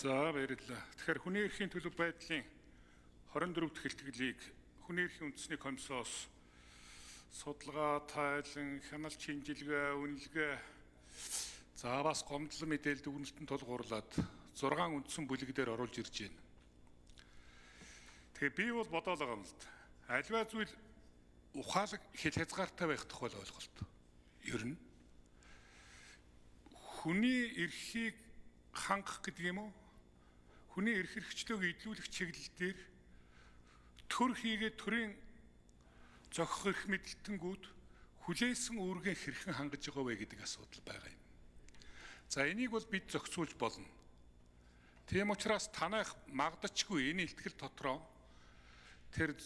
За, баярлалаа. Тэгэхээр хүний эрхийн төлөв байдлын 24 дахь илтгэлийг хүний эрхийн үндэсний комиссоос судалгаа, тайлан, хяналт шинжилгээ, үнэлгээ, за бас гомдлон мэдээлэл дүгнэлтэн тулгуурлаад 6 үндсэн бүлэг дээр оруулж ирж байна. Тэгэхээр би бол бодоол байгаа юм л да. Альва зүйл ухаалаг хил хязгаартай байх тухай ойлголт. Ер нь хүний эрхийг хангах гэдэг юм уу? Хүний эрх хэрэгчлөөг идлүүлэх чиглэл дээр төр хийгээд төрийн зохих эрх мэдэлтэнгүүд хүлээсэн үүргээ хэрхэн хангаж байгаа вэ гэдэг асуудал байгаа юм. За, энийг бол бид зохицуулж болно. Тийм учраас танайх магдачгүй энэ илтгэл дотроо тэр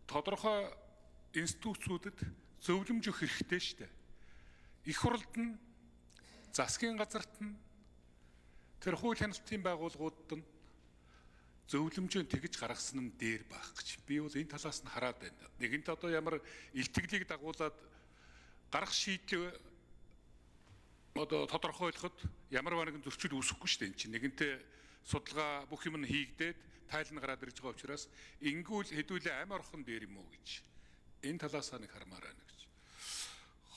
тодорхой институцүүдэд зөвлөмж өгөх хэрэгтэй шүү дээ. Их хурлд нь, засгийн газарт нь, тэр хууль хяналтын байгууллагуудад нь зөвлөмжөө тэгж гаргасан нь дээр байх гэж. Би бол энэ талаас нь хараад байна. Нэгэнт одоо ямар илтгэлийг дагуулад гарах шийдлээ одоо тодорхойлоход ямар нэгэн зөрчил үүсэхгүй шүү дээ. Энэ чинь нэгэнтээ судалгаа бүх юм нь хийгдээд тайлан гараад ирж байгаа учраас ингүүл хэдүүлээ ам орхон дээр юм уу гэж. Энэ талаасаа нэг хармаар байна гэж.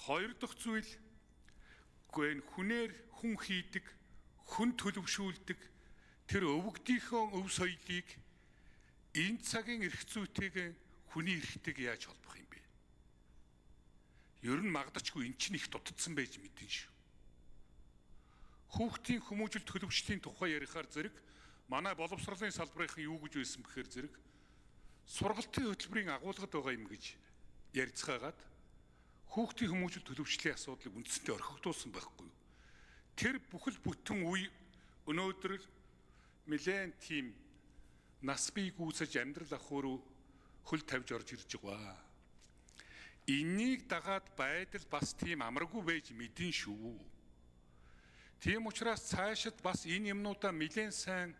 Хоёр дахь зүйл, үгүй энэ хүнээр хүн хийдэг, хүн төлөвшүүлдэг тэр өвөгдийнхөө өв соёлыг энэ цагийн эрх зүйтэйг хүний эрхтэйг яаж холбох юм бэ? Ер нь магдачгүй эн чинь их дутдсан байж мэдэн шүү. Хүүхдийн хүмүүжил төлөвшлийн тухай ярихаар зэрэг манай боловсролын салбарын юу гэж байсан бэхээр зэрэг сургалтын хөтөлбөрийн агуулгад байгаа юм гэж ярьцгаагаад хүүхдийн хүмүүжил төлөвшлийн асуудлыг үндсэндээ орхигдуулсан байхгүй юу? Тэр бүхэл бүтэн үе өнөөдөр нэлээд тийм нас бий гүйцэж амьдрал ах руу хөл тавьж орж ирж байгаа. Энийг дагаад байдал бас тийм амаргүй байж мэдэн шүү. Тийм учраас цаашид бас энэ юмнуудаа нэлээд сайн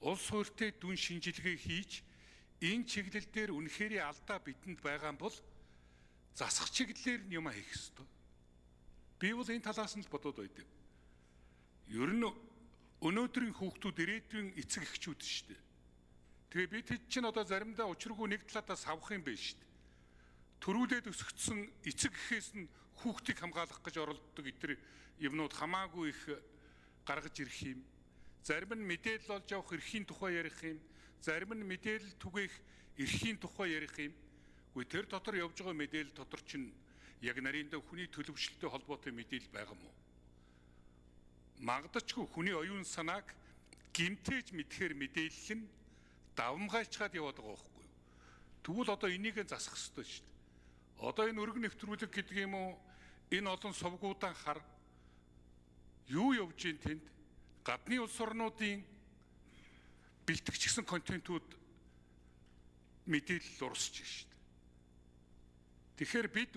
улс хуурьтай дүн шинжилгээ хийж, энэ чиглэл дээр үнэхээр алдаа бидэнд байгаа бол засах чиглэлээр нь юм хийх ёстой. Би бол энэ талаас нь л бодоод байдаг. Ер нь өнөөдрийн хүүхдүүд ирээдүйн эцэг эхчүүд шүү дээ. Тэгээ би тэд чинь одоо заримдаа учиргүй нэг талаадаа савх юм байна шүү дээ. Төрүүлээд өсгөцсөн эцэг эхээс нь хүүхдийг хамгаалах гэж оролддог этэр юмнууд хамаагүй их гаргаж ирэх юм. Зарим нь мэдээлэл олж авах эрхийн тухай ярих юм. Зарим нь мэдээлэл түгээх эрхийн тухай ярих юм. Үгүй, тэр дотор явж байгаа мэдээлэл дотор чинь яг нарийнда хүний төлөвшлөлтэй холбоотой мэдээлэл байгаа юм уу? Магдачгүй хүний оюун санааг гимтээж мэдхээр мэдээлэл нь давмгайлчгаад яваад байгаа байхгүй юу? Тэгвэл одоо энийг засах ёстой шүү дээ. Одоо энэ өргөн нэвтрүүлэг гэдэг юм уу? Энэ олон сувгуудаа хар юу явж ийн тэнд гадны улс орнуудын бэлтгэгчсэн контентууд мэдээлэл урсж шүү дээ. Тэгэхээр бид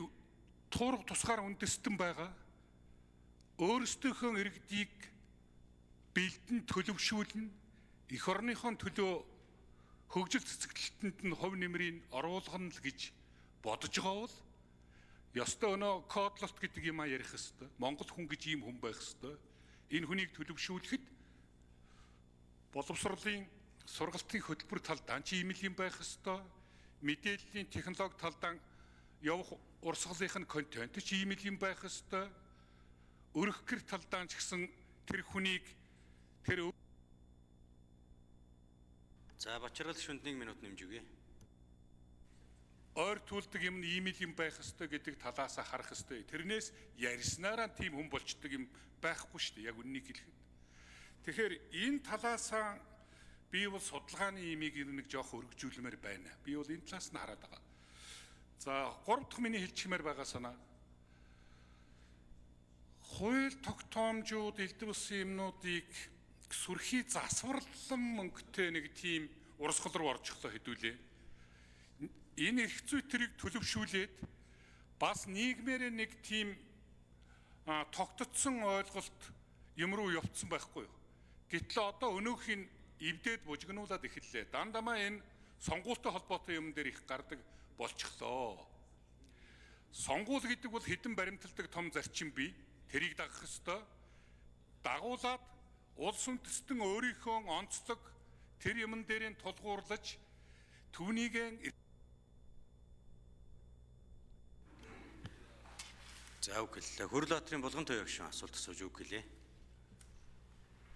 туурга тусгаар үндэстэн байгаа өөрсдийнхөө иргэдийг бэлдэн төлөвшүүлнэ, эх орныхон төлөө хөгжил цэцэглэлтэнд нь хувь нэмрийг оруулгана л гэж бодож байгаа бол ёстой өнөө кодлолт гэдэг юм а ярих ёстой. Монгол хүн гэж ийм хүн байх ёстой. Энэ хүнийг төлөвшүүлэхэд боловсролын сургалтын хөтөлбөр талдаа чи ийм л юм байх ёстой. Мэдээллийн технологи талдаа явах урсгалынх нь контент ч ийм л юм байх ёстой. Өрөх гэр талдаа ч гэсэн тэр хүнийг тэр За, Бачаргал шүнд 1 минут нэмж өгье. Ойр түлдэг юм нь ийм л юм байх ёстой гэдэг талаас харах ёстой. Тэрнээс ярьснараа тийм хүн болчдөг юм байхгүй шүү дээ. Яг үннийг хэлэхэд. Тэгэхээр энэ талаасаа би бол судалгааны имийг нэг жоох өргөжүүлмээр байна. Би бол энэ талаас нь хараад байгаа. За, гурав дахь миний хэлчихмээр байгаа санаа. Хууль тогтоомжууд элдвэсэн юмнуудыг сүрхий засварлан мөнгөтэй нэг тийм урсгал руу орчихлоо хэдүүлээ. Энэ эрх зүй тэрийг төлөвшүүлээд бас нийгмээрээ нэг тийм тогтцсон ойлголт юм руу явцсан байхгүй юу. Гэтэл одоо өнөөхийг эвдээд бужигнуулаад эхэллээ. Дандамаа энэ сонгуультай холбоотой юм дээр их гардаг болчихлоо. Сонгуул гэдэг бол хэдэн баримталдаг том зарчим бий. Тэрийг дагах ёстой. Дагуулад Улс үндэстэн өөрийнхөө онцлог тэр юмн дээрээ тулгуурлаж түүнийг За үг хэллээ. Хөрөл баатрын Булган туяа гишүүн асуулт асууж үг хэлье.